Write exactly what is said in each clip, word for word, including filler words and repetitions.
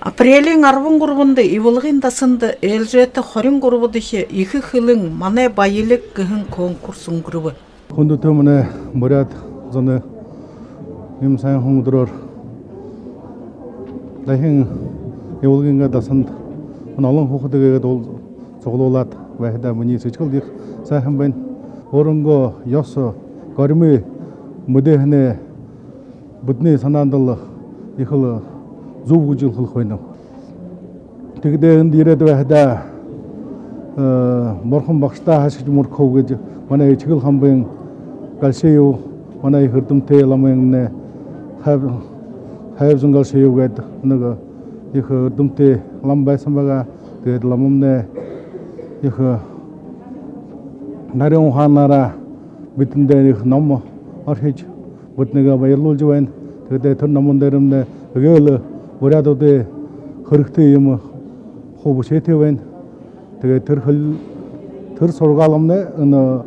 Апрелиин арбан гурбанда Ивалгын дасанда ээлжээтэ хорин гурбадахи «Эхэ хэлэн – манай баялиг» гэһэн конкурс үнгэрбэ. Хүндэтэ манай буряад зоной, иимэ һайхан үдэрөөр дахин Ивалгын дасанда манай олон хүүгэдые гээд уулза-, суглуулаад байхадаа, минии сэдьхэл ехэ һайхан байна. Өөрынгөө ёһо гуримые мэдээ һаань, бидэнэй һанаандал ехэл зүб гэжэ хэлэхэ байнаб. Тиигээд эндэ ерээд байхадаа, э, бурхан багшадаа һаашажа мүргэхэб гэжэ манай Этигэл хамбын Гальшиев, манай ехэ эрдэмтэй ламамнай Хайб-, Хайбзан Гальшиев гээд нэгэ ехэ эрдэмтэй лама байһан байгаа. Тиигээд ламамнай ехэ нарин ухаанаараа бидэндэ ехэ ном орхижо, бидэнээ баярлуулжа байна. Тиигээд тэрэ номон дээрэмнай эгээл буряадуудай хэрэгтэй юумэ хуу бэшээтэй байна. Тиигээд тэрэ хэл-, тэрэ һургаалнай энэ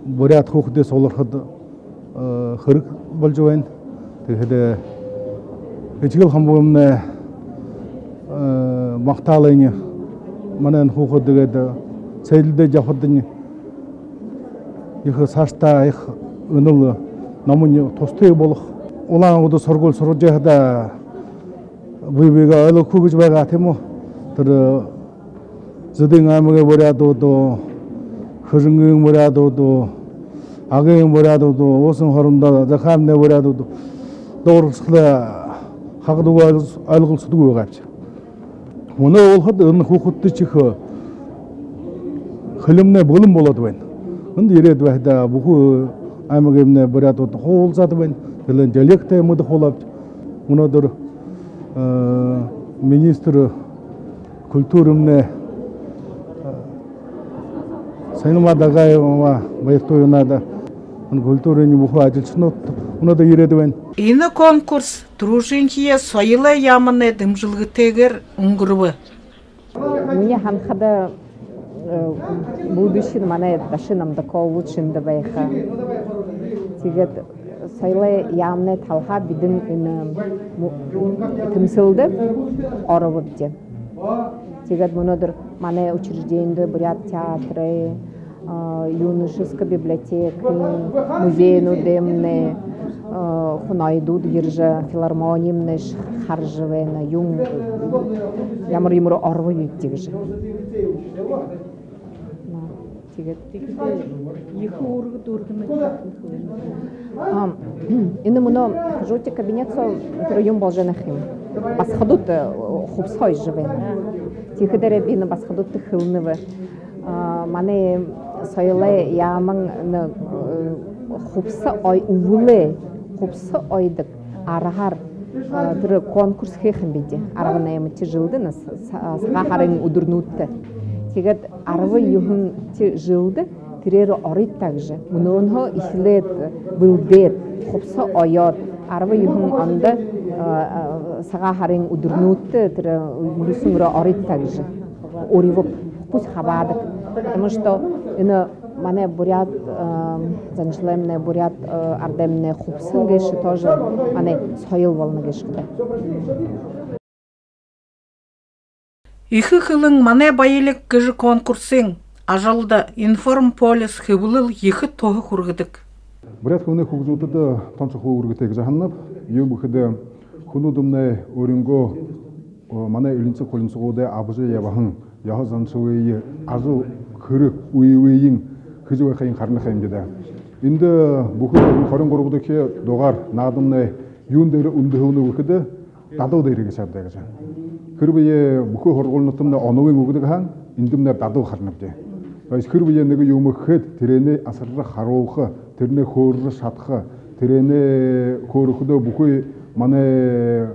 буряад хүүгэдые суглархада, э, хэрэг болжо байна. Тиихэдэ Этигэл хамбымнай, э, магтаалынь манай хүүгэдые гээд сэлдээд ябахадань ехэ саашадаа ехэ энэл номынь туһатай болохо. Улаан-Үдэдэ һургуули һуража байхадаа бэе бэеэ ойлгохогүй гэжэ байгаа, тиимэ гү? Тэрэ Зэдын аймагай буряадууд, Хэжэнгын буряадууд, Агын буряадууд, Уһан Хорондо, Захааминай буряадууд дууралсахадаа хахад үгэ ойлголсо-, ойлголсодоггүй байгаабди. Мүнөө болоходо энэ хүүгэдтэ ехэ хэлэмнай бэлэн болоод байна. Эндэ ерээд байхадаа бүхы аймагаймнай буряадууд хуу уулзаад байна. Тиигээд диалектээ мэдэхэ болообди. Мүнөөдэр, э, министр культурымнай, э, Саянма Дагаеваа баяртайгаар унаада. Энэ культурын бүхы ажалшанууд мүнөөдэр ерээд байна. Энэ конкурс түрүүшынхиеэ соёлой яаманай дэмжэлгэтэйгээр үнгэрбэ. Минии һанахада, э, будущий манай Даши Намдакович эндэ байха. Тиигээд соёлой яаманай талаһаа бидэ энэ му-, тэмсэлдэ оробобди. Тиигээд мүнөөдэр манай учрежденидэ, буряад театрай, а, юношеска библиотекын, музейнүүдэмнай, а, хонойдууд ерэжэ, филармонимнай ш-, хаража байна, юун, ямар юумээр оробо бидэ гэжэ. Тиигээд. Тиихэдэ ехэ үүргэ дүүргэнэ гэжэ хэлэнэ. А, энэ мүнөө жюри кабинет соо тэрэ юун болжо байна гэхэ юм. Басагадууд, э, хубсаһа оёжо байна. Тиихэдээрээ би энэ басагадуудта хэлэнэб. А, манай соёлой яаман, э, хубсаһа ой-, үбэлэй хубсаһа оёдог аргаар, а, тэрэ конкурс хэхэ юм бидэ. Арбан наймадахи жэлдэ, энэ са-, са-, Сагаан һарын үдэрнүүдтэ. Тиигээд арбан юһэнхи жэлдэ тэрээндэ орыт даа гэжэ. Мүнөөнһөө эхилээд, бэлдээд, хубсаһа оёод, арбан юһэн ондо, а, а, Сагаан һарын үдэрнүүдтэ тэрэ мүрысөөр орыт даа гэжэ. Урибаб, пусть хабаадаг. Потому что энэ манай буряад, э, заншалаймнай, буряад, э, ардаймнай хубсаһан гээшэ тоже манай соёл болоно гээшэ даа. «Эхэ хэлэн – манай баялиг» гэжэ конкурсын ажалда «Информполис» хэблэл ехэ туһа хүргэдэг. Буряад хэлэнэй хүгжэлтэдэ тон шухала үүргэтэй гэжэ һананаб. Юуб гэхэдэ, хүнүүдымнай өөрынгөө, э, манай элинсэг хулинсагуудай абажа ябаһан ёһо заншалые, ажал хэрэг үеыень хэжэ байхыень харанхай юм даа. Эндэ бүхы хорин гурбадахи дугаар наадамнай юун дээрэ үндэһэлнэ гэхэдэ, дадал дээрэ гээшэ даа гэжэ. Хэрбээ бүхы һургуулинуудтамнай онолынь үгэдэг һаань, эндэмнай дадал харанабди. То есть хэрбээ нэгэ юумэ хээд, тэрээнээ асаржа харуулха, тэрэнээ хөөрэжэ шадаха, тэрээнээ хөөрэхэдөө бүхы манай,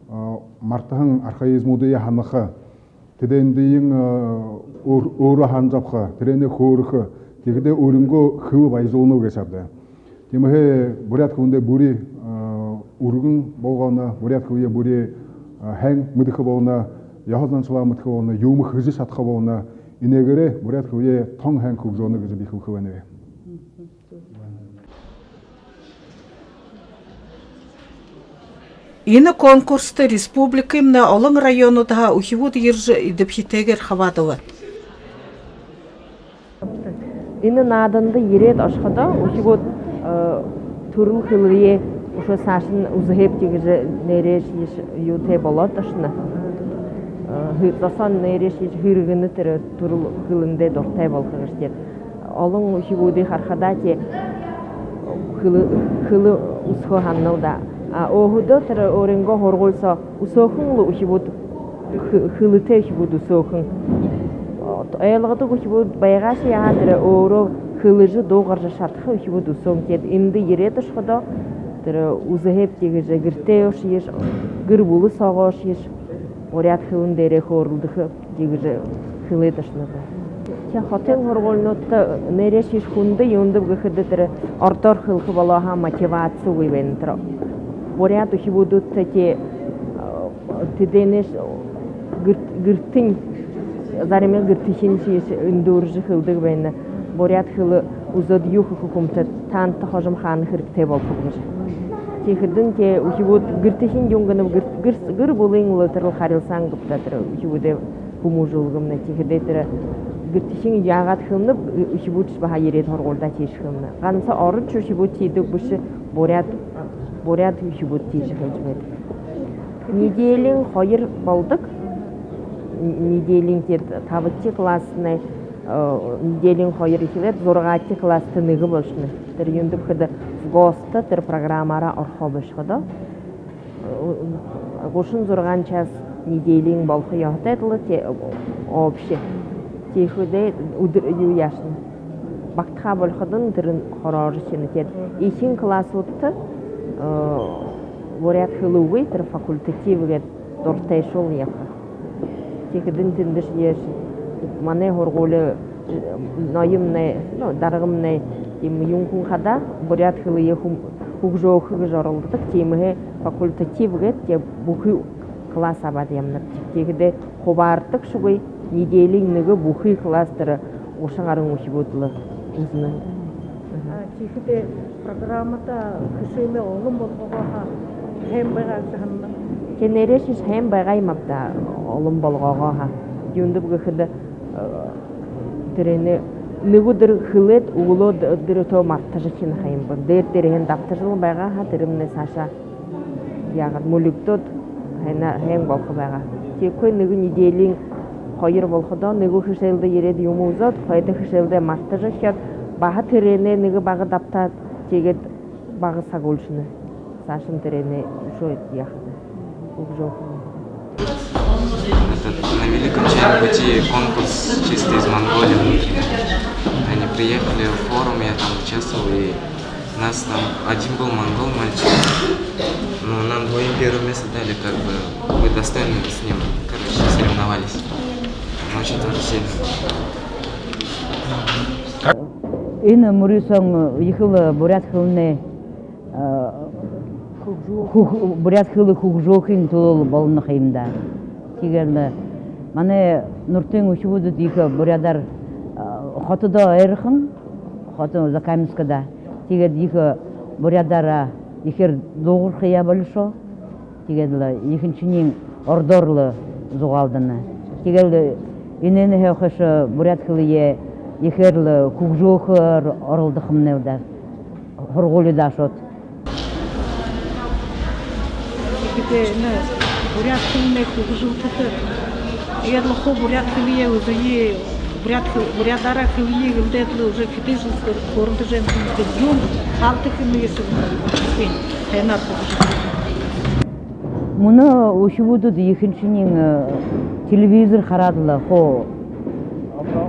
а, мартаһан архаизмуудые һанаха, тэдээндыень, а, өөр-, өөрөө һанажа абаха, тэрээнээ хөөрэхэ, тиихэдээ өөрынгөө хэлэ баяжуулна гээшэ даа. Тиимэһээ буряад хэлэндээ бүри, а, үргэн болгоно, буряад хэлэеэ бүри, а, һайн мэдэхэ болоно, ёһо заншалаа мэдэхэ болоно, юумэ хэжэ шадаха болоно. Энээгээрээ буряад хэлэеэ тон һайн хүгжөөнэ гэжэ би хэлэхэ байнаб. Энэ конкурста республикымнай олон районуудһаа үхибүүд ерэжэ, эдэбхитэйгээр хабаадаба. Энэ нааданда ерээд ошоходоо, үхибүүд, э, түрэл хэлэеэ үшөө саашань үзэхэб гэжэ нээрээшье юутэй болоод ошоно. Э, хы-, зосоонь нээрээшье һэргэнэ, тэрэ түрэл хэлэндээ дуратай болохо гэжэ. Тиигээд олон үхибүүдые харахадаа, тии, хэлэ, хэлэ үзэхөө һанана л даа. А өөһэдөө тэрэ өөрынгөө һургуули соо үсөөхэн лэ үхибүүд, хэ-, хэлэтэй үхибүүд үсөөхэн. Ойлгодог үхибүүд байгаашье һаа, тэрэ өөрөө хэлэжэ, дуугаржа шадаха үхибүүд үсөөн. Тиигээд эндэ ерээд ошоходоо, тэрэ үзэхэб гэжэ, гэртээ ошожо, гэр бүлэ соогоо ошожо, буряад хэлэн дээрээ хөөрэлдэхэ гэжэ хэлээд ошоно. Тии, хотын һургуулинуудта нээрээшье хүндэ, юундэб гэхэдэ, тэрэ ородоор хэлэхэ болоо һаа, мотивацигүй байна. Тэрэ буряад үхибүүдтэ, тии, э, тэдэнэш гэр-, гэртэнь, заримынь гэртэхинь шье эндүүржэ хэлэдэг байна. Буряад хэлэ үзөөд юу хэхэ хүмтэ, таанадта хожом хаана хэрэгтэй болохоб гэжэ. Тиихэдэнь, тии, үхибүүд гэртэхинь юун гэнэб, гэр, гэр, гэр бүлын лэ тэрэл харилсаан гээб даа, тэрэ үхибүүдээ хүмүүжүүлгэмнай. Тиихэдээ тэрэ гэртэхинь яагаад хэлэнэб, үхибүүдшье баһа ерээд һургуулидаа тиижэ хэлэнэ. Ганса ород үхибүүд тиидэг бэшэ, буряад, буряад үхибүүд тиижэ хэлэжэ байдаг. Неделиин хоёр болодог. Н-, неделиин, тиигээд табадахи класстай, э, неделиин хоёр эхилээд, зургаадахи класстай нэгэ болошоно. Тэрэ юундэб гэхэдэ, в госто тэрэ программаараа орохо болошоходоо, э, гушан зургаан час неделиин болохо ёһотойт лэ, тии, общий. Тиихэдээ үдэр юу яашана, багтахаа болоходонь тэрэнь хорооршоно. Тиигээд эхин классуудта, э, буряад хэлэ үгы, тэрэ факультатив гээд дуратайшуул ябаха. Тиихэдэнь тэндэшье манай һургуули, э, ноёмнай, ну, даргамнай, тиимэ юун хүн хадаа, буряад хэлэеэ хүм-, хүгжөөхэ гэжэ оролдодог. Тиимэһээ факультатив гээд, тии, бүхы класс абаад ябанабди. Тиихэдээ хубаардагшьегүй, неделиин нэгэ бүхы класс, тэрэ гуша гаран үхибүүд лэ үзэнэ. А, тиихэдээ программада хэшээлээ олон болгоогоо һаа, һайн байгаа гэжэ һананаб. Тии, нээрээшье һайн байгаа юм ааб даа, олон болгоогоо һаа. Юундэб гэхэдэ, э, тэрэнээ нэгэ үдэр хэлээд, үглөөдэ тэрэ тоо мартажа эхинэ ха юм байна. Дээрэ дээрэһээнь дабтажал байгаа һаа, тэрэмнай саашаа яагаад мүлигдөөд, һайн, һайн болохо байгаа. Тиихэдээ нэгэ неделиин хоёр болоходоо, нэгэ хэшээлдэ ерээд юумэ үзөөд, хойто хэшээлдээ мартажа эхиеэд, баһа тэрэнээ нэгэ бага дабтаад, тиигээд бага саг үлэшэнэ. Саашань тэрэнээ үшөө яаха, хүгжөөхэ. Этот, на Великом Чайном пути конкурс чисто из Монголии внутренний. Они приехали в форум, я там участвовал, и нас там один был монгол мальчик. Ну, нам двоим первое место дали, как бы мы достойно с ним, короче, соревновались. Он очень тоже сильный. Энэ мүрысөөн ехэл буряад хэлэнэй, э, хүг-, буряад хэлэ хүгжөөхын түлөө болоно ха юм даа. Тиигээд лэ манай нютагай үхибүүд ехэ буряадаар, э, хотодоо ойрохон, хото Закаменскада. Тиигээд ехэ буряадаараа ехээр дуугархаяа болишоо. Тиигээд лэ ехэнхинь ородоор лэ зугаалдана. Тиигээд лэ энээнһээ хойшо буряад хэлэеэ ехээр лэ хүгжөөхөөр оролдохомнай даа, һургуулида ошоод. Тиигээд энэ буряад хэлэнэй хүгжэлтэдэ, тиигээд лэ хуу буряад хэлэеэ үзэе, буряад хэл-, буряадаараа хэлэе гэлдээд лэ уже хэды жэл хөөрэлдэжэ байнабди, юун хаалта хэнэ гээшэб, һайнаар хүгжэлтэ. Мүнөө үхибүүд ехэнхинь, э, телевизор хараад лэ хуу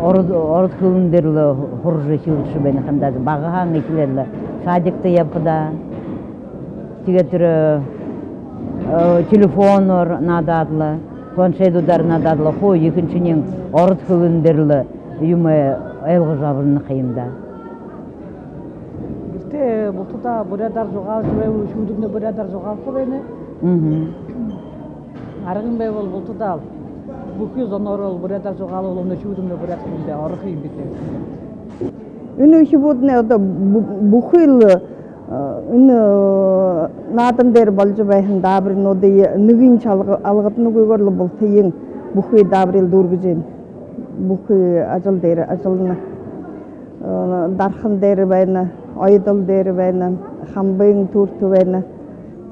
ород, ород хэлэн дээрэ лэ һуража эхилжэ байна ха юм даа. Багаһаань эхилээд лэ садикта ябахадаа. Тиигээд тэрэ, э, телефоноор наадаад лэ, планшедүүдээр наадаад лэ, хуу ехэнхинь ород хэлэн дээрэ лэ юумэ ойлгожо абана ха юм даа. Гэртээ бултадаа буряадаар зугаалжа байбал, үхибүүднай буряадаар зугаалха байна. Мгм. Аргын байбал бултадаа бүхы зоноороо буряадаар зугаалбал, үхибүүднай буряад хэлэндээ орохо юм бэзэ. Энэ үхибүүднай одоо бү-, бүхы л, э, Энэ, э, наадан дээрэ боложо байһан даабаринуудые нэгыень шалга-, алгаднагүйгөөр лэ бултыень бүхы даабарил дүүргэжэ байна. Бүхы ажал дээрэ ажална. Э, дархан дээрэ байна, оёдол дээрэ байна, хамбын түүртэ байна.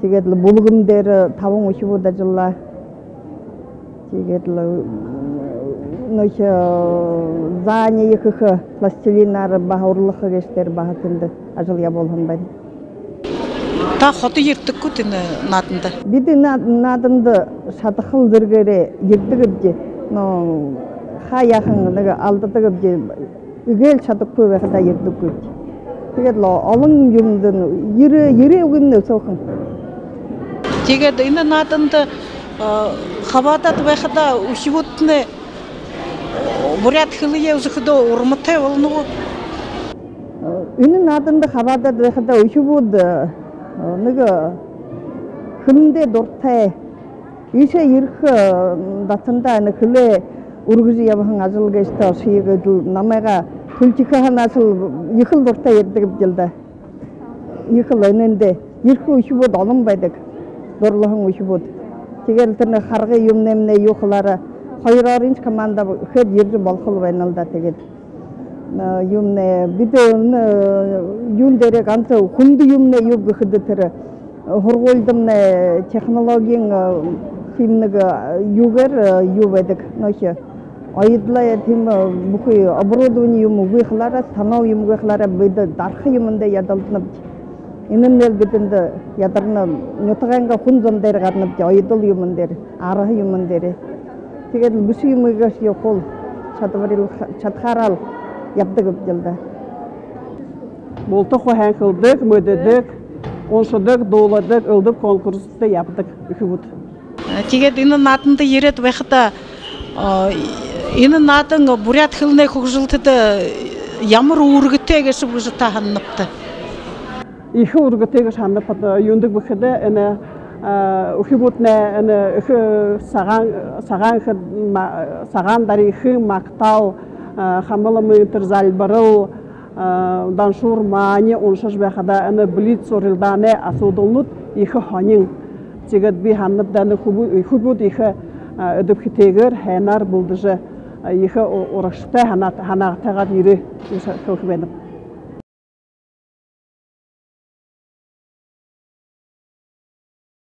Тиигээд лэ бүлгэм дээрэ табан үхибүүд ажаллаа. Тиигээд лэ, м, нөөхи, э, заани ехэхэ, пластилинаар баһа урлаха гээшэ дээрэ баһа тэндэ ажал ябуулһан байна. Та ходо ерэдэг гүт энэ нааданда? Бидэ наа-, нааданда шадахал зэргээрээ ерэдэгбди, но хаа яахан нэгэ алдадагбди, эгээл шадахагүй байхадаа ерэдэггүйбди. Тиигээд лэ олон юумэндэнь ерээ, ерээ үгы юм нэ, соохон. Тиигээд энэ нааданда, э, хабаадаад байхадаа үхибүүдтнай буряад хэлэеэ үзэхэдөө урматай болоно гү? Энэ нааданда хабаадаад байхадаа үхибүүд, э, нэгэ хэлэндээ дуратай. Иишээ ерэхэ, э, дасандаа энэ хэлээ үргэжэ ябаһан ажал гээшэ тээ ошоё гээд лэ намайгаа түлхижэ һанаашал ехэл дуратай ерэдэгбди даа. Ехэл энээндээ ерэхэ үхибүүд олон байдаг. Дурлаһан үхибүүд. Тиигээд лэ тэрэнэй харгы юумэнэймнай юу хулаараа хоёроор энэ команда хээд ерэжэ болохол байнал даа. Тиигээд, э, юумэнэй, бидэ, э, юун дээрээ ганса хүндэ юумэнэй юу гэхэдэ тэрэ, э, һургуулидамнай технологиин, э, тиимэ нэгэ, э, юугээр, э, юу байдаг, нөөхи оёдолой тиимэ, э, бүхы оборудовани юумэ үгы хулаараа, станок юумэ үгы хулаараа бидэ дарха юумэндээ ядалданабди. Энэмнай лэ бидэндэ ядарна, нютагайнгаа хүн зон дээрэ гаранабди, оёдол юумэн дээрэ, арһа юумэн дээрэ. Тиигээд лэ бэшэ юумэ гээшэ юу хуу шадабарил, шадахаараа лэ ябадагбди даа. Булта хуу һайн хэлэдэг, мэдэдэг, уншадаг, дууладаг, элдэб конкурсдо ябадаг үхибүүд. Тиигээд энэ нааданда ерээд байхадаа, а, энэ наадан буряад хэлэнэй хүгжэлтэдэ ямар үүргэтэй гээшэб гэжэ та һананабта? Ехэ үүргэтэй гэжэ һананаб, юундэб гэхэдэ энэ, а, үхибүүднай энэ эхэ сагаан, сагаан хэд ма-, сагаан дари, эхын магтаал, а, хамба ламын тэрэ зальбарал, а, даншуур маани уншажа байхадаа энэ блиц урилдаанай асуудалнууд ехэ һонин. Тиигээд би һананаб даа, энэ хүбүү-, хүбүүд ехэ, а, эдэбхитэйгээр, һайнаар бэлдэжэ, а, ехэ у-, урагшатай һанаа-, һанаагтайгаар ерээ гэжэ хэлэхэ байнаб.